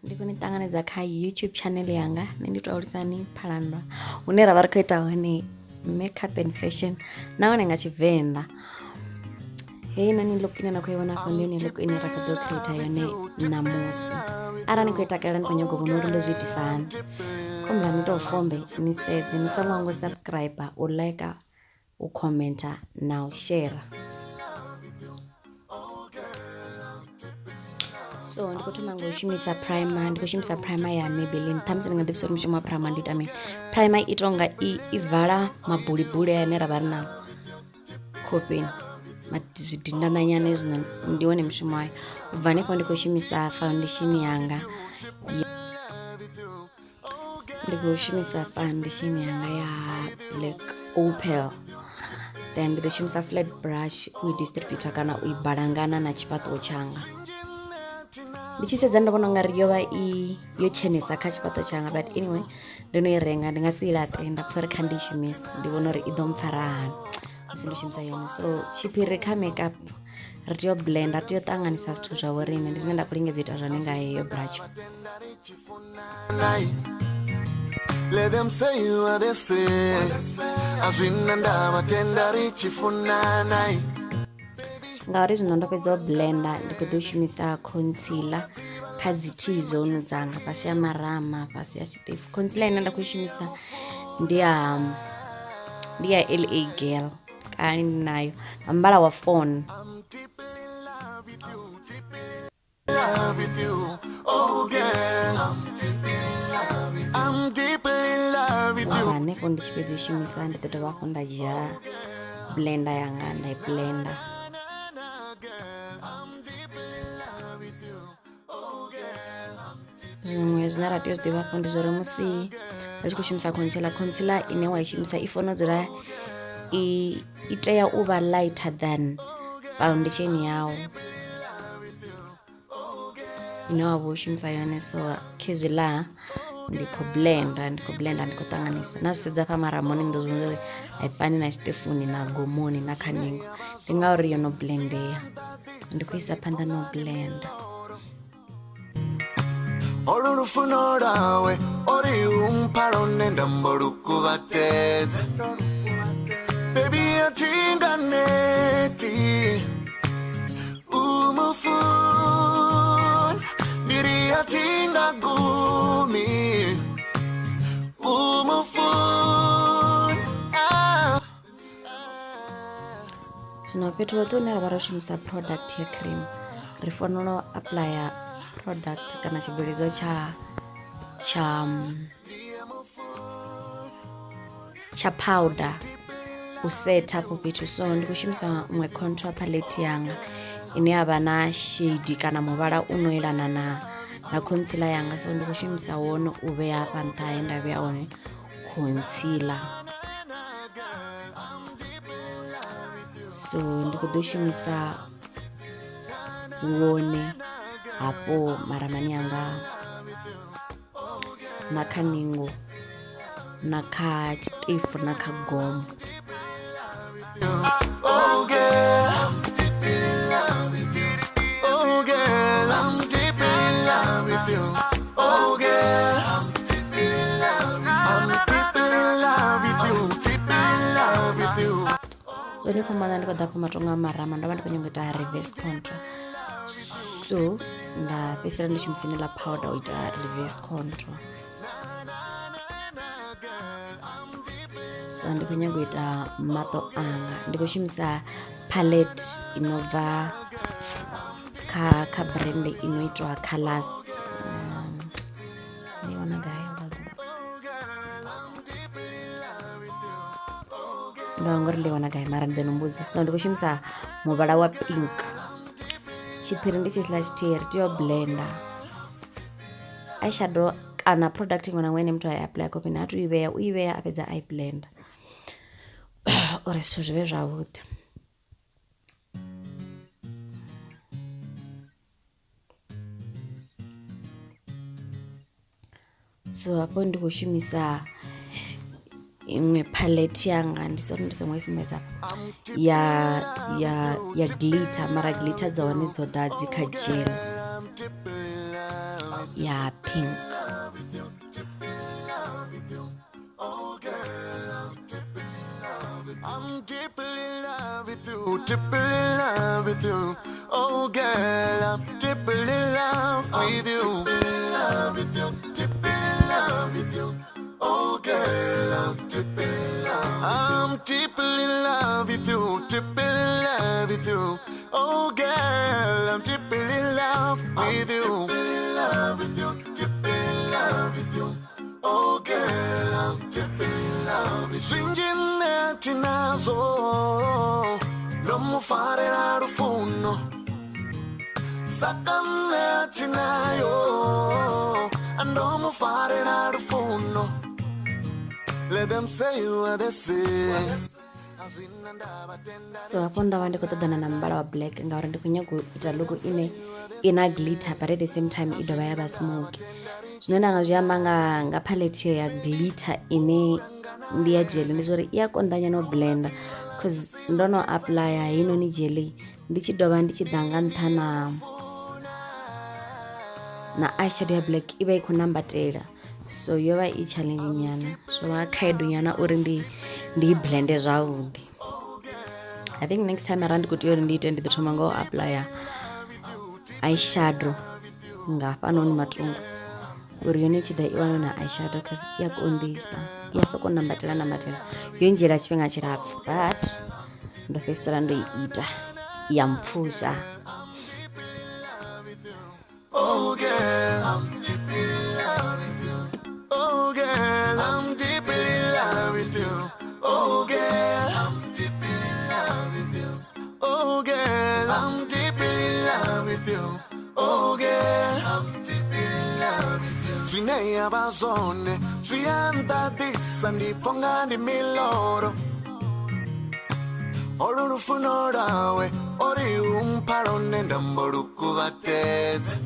Ndi khou ni ṱanganedza kha YouTube channel yanga nṋe ndi to Alusani Phalanndwa hune ra vha ri khou ita hone makeup and fashion nahone nga Tshivenḓa. Heinoni look ine na khou i vhona afho ndi yone look ine ra kha ḓo creator yone ṋamusi. Arali ni khou i takalela ni khou nyaga u vhona uri ndo zwi itisa hani khombela ni tou fombe ni sedze ni songo hangwa u subscriber, u like, u commenter na u share. So ndi khou thoma nga u shumisa primer, ndi khou shumisa primer ya Maybelline. Ṱhamusi ni nga ḓivhisa uri mushumo wa primer ndi ita mini. Primer i tonga i vala mabulibuli ane ra vha ri nao khofheni, zwidindana nyana hezwinoni, ndi wone mushumo wayo. U bva hanefho ndi khou shumisa foundation yanga, ndi khou shumisa foundation yanga ya Black Opal, then ndi ḓo shumisa flat brush u i distributor kana u i balangana na tshifhaṱuwo tshanga. Ndi tshi sedza ndo vhona ungari yo vha i yo tshenesa kha tshifhaṱo tshanga, but anyway ndo no i renga ndi nga si i laṱe, nda pfha uri kha ndi i shumise ndi vhona uri i ḓo mpfara hani musi ndo shumisa yone. So tshiphiri kha makeup ri tea u blender, ri tea u ṱanganisa zwithu zwa vho riṋe, ndi zwine nda khou lingedza ita zwone nga heyo brush. Let them say what they say. Azwina ndavha tenda ri tshi funana. Ngauri zwino ndo fhedza u blender, ndi khou ḓo shumisa concealer kha dzi T zone dzanga, fhasi ha marama, fhasi ha tshiṱefu. Concealer ine nda khou i shumisa ndi ya LA Girl, kale ndi nayo nga muvhala wa fawn. Love with you. Oh girl, I'm deeply in love with Ubva you. hanefho ndi tshi fhedza u shumisa ndi ḓo dovha hafhu nda dzhia blender yanga nda i blender. Zwiṅwe zwine ra tea u zwi ḓivha hafho ndi zwa uri musi ri tshi khou shumisa concealer, concealer ine wa i shumisa i fanela u dzula i tea u vha lighter than foundation yau ine wa vha u shumisa yone. So khezwiḽa ndi khou blender, ndi khou blender, ndi khou ṱanganisa na zwi sedza hafha maramoni ni ḓo zwi vhona uri a i fani na tshiṱefuni na gomoni na kha ningo, ndi ngauri yo no blendea. Ndi khou isa phanḓa na u blender. Olu lufuno lwawe ori umpha lwone nda mbo lu kuvhatedza. Baby a thi nga neti u mu funa, ndi ri a thi nga gumi u mu funa. Ah. Zwino fhethu hoṱhe hune ra vha ro shumisa product ya cream ri fanela u apuḽaya product kana tshibveledzwa tsha powder u setha afho fhethu. So ndi khou shumisa iṅwe contour palette yanga ine ya vha na shade kana muvhala u no elana na concealer yanga, so ndi khou shumisa wone u vhea hafha nṱha he nda vhea hone concealer. So ndi khou ḓo shumisa wone hafho maramani anga na kha ningo na kha tshiṱefu na kha gomo. Oh girl, I'm deep in love with you. Oh girl, I'm deep in love with you. Oh girl, I'm deep in love. I'm deep in love with you. Deep in love with you. So ni khou mbona ndi khou ḓa hafho matongo a marama, ndo vha ndi khou nyanga u ita reverse contour, so nda fhedzisela ndi shumisa ḽa powder u ita reverse contour. So ndi khou nyanga u ita maṱo anga, ndi khou shumisa palette i no bva kha brand i no itwa Colors. Ndi i wana gai? Ndo hangwa uri ndi i wana gai mara ndi ḓo ni mbudza. So ndi khou shumisa muvhala wa pink, tshiphiri ndi tshetshiḽa tshithihi, ri tea u blender eyeshadow kana product iṅwe na iṅwe ine muthu a i apply khofheni, ha tou i vhea u i vhea a fhedza a i blender uri zwithu zwi vhe zwavhuḓi. So hafho ndi khou shumisa iṅwe palette yanga, ndi sorry ndi songo i sumbedza, ya glitter, mara glitter dza hone dzo ḓa dzi kha gel. ya pink. I'm deeply in love with you, deeply in love with you. Oh girl, I'm deeply in love with you. Deeply in love with you, deeply in love with you. Oh girl, I'm deeply in love. I'm deeply in love with you, deeply in love with you. Oh girl, I'm deeply in love with you. Deeply in love with you, deeply in love with you. Oh girl, I'm deeply in love with you. Zwinzhi nṋe a thi nazwo, ndo mu farela lufuno. Saka nṋe a thi nayo, ndo mu farela lufuno. Let them say what they say. So hafho ndo vha ndi khou ṱoḓana na muvhala wa black ngauri ndi khou nyaga u ita logo ine i na glitter but at the same time i dovha ya vha smoky. Zwine nda nga zwi amba nga nga palette ya glitter ine ndi ya dzhele ndi zwa uri i a konḓa nyana u blender cause ndo no apuḽaya heinoni dzhele ndi tshi dovha ndi tshi ḓa nga nṱha na na eyeshadow ya black i vha i khou nambatela so yo vha i challenge nyana zwo vha khaedu nyana uri ndi ndi i blende zwavhuḓi. I think next time arali ndi khou tea uri ndi ite ndi ḓo thoma nga u apuḽaya eyeshadow nga hafhanoni matungo uri yone i tshi ḓa i wane na eyeshadow cause i a konḓisa i a sokou nambatela nambatela yo ndzhiela tshifhinga tshilapfhu but ndo fhedzisela ndo i ita ya mpfusha. Oh girl, I'm deeply in love with you. Oh girl, I'm deeply in love with you. Oh girl, I'm deeply in love with you. Oh girl, I'm deeply in love with you. Oh girl, I'm deeply in love with you. Zwine ya vha zwone zwi a nḓaḓisa ndi pfa unga ndi miloro. Olu lufuno lwawe ori umpha lwone nda mbo lu kuvhatedza.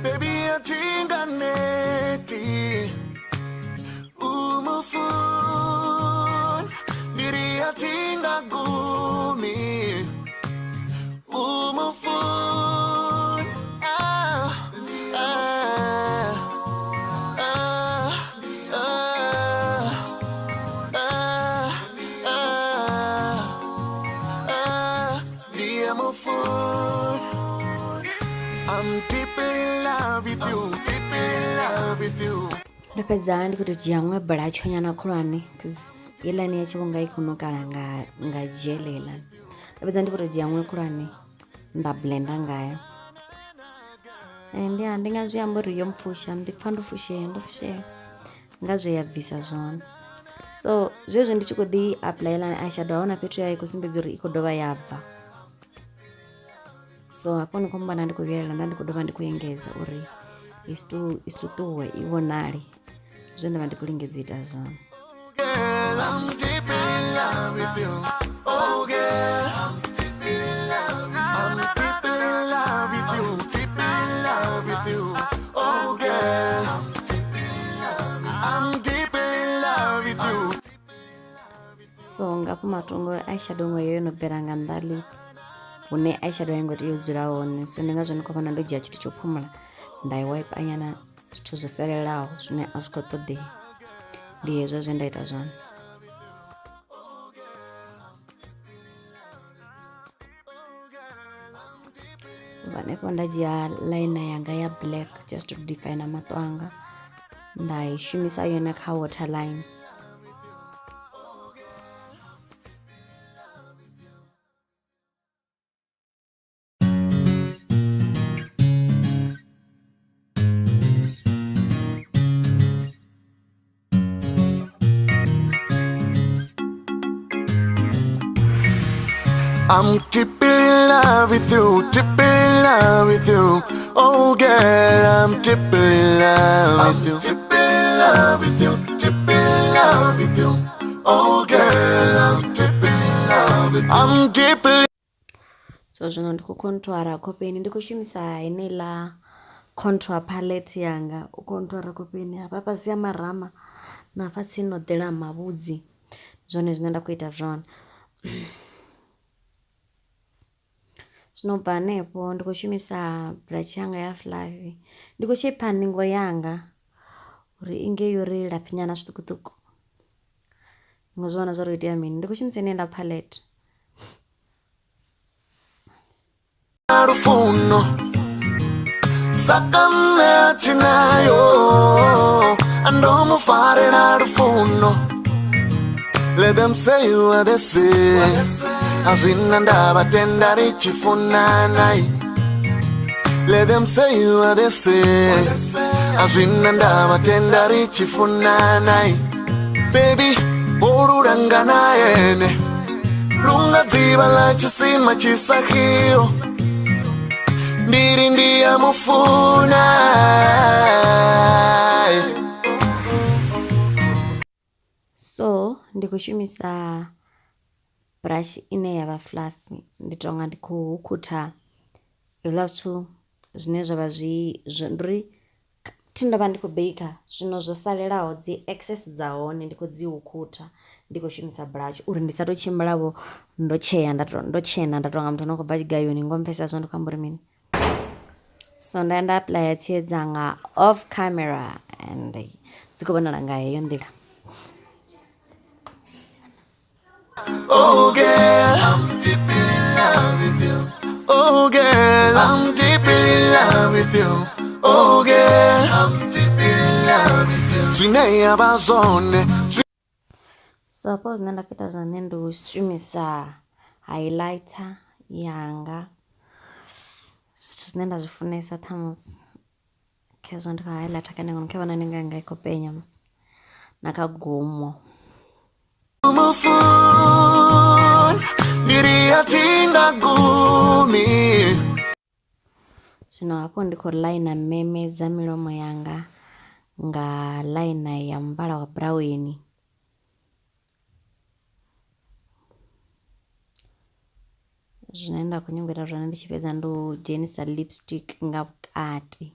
Baby a thi nga neti u mu funa, ndi ri a thi nga gumi u mu funa. Ah, ah, ah, ah, ah, ah, ah, ndi a mu funa. I'm deeply in love with you, deeply in love with you. Ndo fhedza ndi khou tou dzhia ṅwe bulatsho nyana khulwane cause heiḽani ya tshivhunga i khou nukala nga nga dzhele heiḽani. Ndo fhedza ndi khou tou dzhia ṅwe khulwane nda blender ngayo and ya ndi nga zwi amba uri yo mpfusha ndi pfha ndo fushea ndo fushea nga zwe ya bvisa zwone. So zwezwi ndi tshi khou ḓi apuḽaya heiḽani eyeshadow ahuna fhethu ya i khou sumbedza uri i khou dovha ya bva. So hafho ni khou mbona ndi khou vhuyelela nda ndi khou dovha ndi khou engedza uri i si to ṱuwe i vhonale zwe nda vha ndi khou lingedza u ita zwone. Girl, I'm deep in love with you. Oh girl, I'm deep in love. I'm deep in love with you. Deep in love with you. Oh girl, I'm deep in love. I'm deep in love with you. So ngafho matungo eyeshadow ṅwe yo no bvela nga nnḓa ḽi hune eyeshadow a i ngo tea u dzula hone so ndi ngazwo ni khou vhona ndo dzhia tshithu tsho phumula nda i wipe nyana zwithu zwo salelaho zwine a zwi khou ṱoḓea ndi hezwo zwe nda ita zwone. Ubva hanefho nda dzhia liner yanga ya black just to define maṱo anga nda i shumisa yone kha waterline. I'm deeply in love with you, deeply in love with you. Oh girl, I'm deeply in love with you. Deeply in love with you, deeply in love with you. Oh girl, I'm deeply in love with you. I'm deeply So zwino ndi khou contour khofheni ndi khou shumisa heneiḽa contour palette yanga u contour khofheni hafha fhasi ha marama na hafha tsini no ḓela mavhudzi zwone zwine nda khou ita zwone. Zwino ubva hanefho ndi khou shumisa brush yanga ya fluffy ndi khou shaper ningo yanga uri i nge yo ri lapfhu nyana zwiṱukuṱuku ni khou zwi vhona zwa uri ho itea mini ndi khou shumisa yeneiḽa palette. Lufuno saka nṋe a thi nayo ndo mu farela lufuno. Let them say what they say, a zwina ndavha tenda ri tshi funana. Let them say what they say, a zwina ndavha tenda ri tshi funana. Baby, olulanga na ene lunga dzivha ḽa tshisima tshi sa xiho ndiri ndi ya mufuna. So ndi khou shumisa brush ine ya vha fluffy ndi tonga ndi khou hukhutha hezwiḽa zwithu zwine zwa vha zwi ndi uri thi ndo vha ndi khou baker zwino zwo salelaho dzi excess dza hone ndi khou dzi hukhutha ndi khou shumisa brush uri ndi sa tou tshimbila vho ndo tshea nda to ndo tshena nda tonga muthu ane u khou bva tshigayoni ngo mpfhesesa zwine nda khou amba uri mini. So nda ya nda apuḽaya tsie dzanga off camera and dzi khou vhonala nga heyo nḓila. Oh girl, I'm deep in love with you. Oh girl, I'm deep in love with you. Oh girl, I'm deep in love with you. Zwine ya vha zwone. So hafho zwine nda khou ita zwone ndi u shumisa highlighter yanga zwithu zwine nda zwi funesa ṱhamusi khezwo ndi khou highlighter kha nengoni kha vhona ninga yanga i khou penya musi na kha gumo. Zwino hafho ndi khou ḽaina meme dza milomo yanga nga ḽaina ya muvhala wa buraweni. Zwine nda khou nyanga u ita zwone ndi tshi fhedza ndi u dzhenisa lipstick nga vhukati.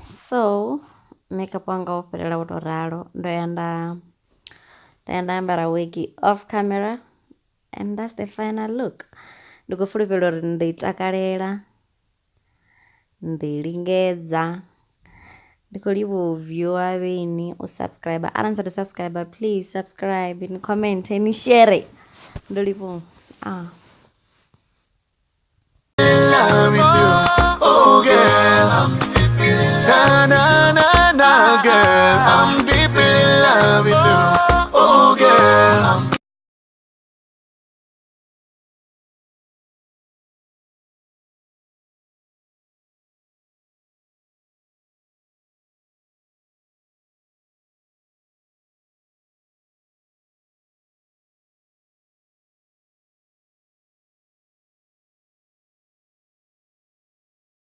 So makeup wanga wo fhelela wo to ralo ndo ya nda nda ya nda ambara wigi off camera and that's the final look. Ndi khou fulufhela uri ni ḓo i takalela ni ḓo i lingedza ndi khou livhuwa u viewer vheni u subscriber arali ni sathu subscriber please subscribe ni comment ni share ndo livhuwa ah. Love.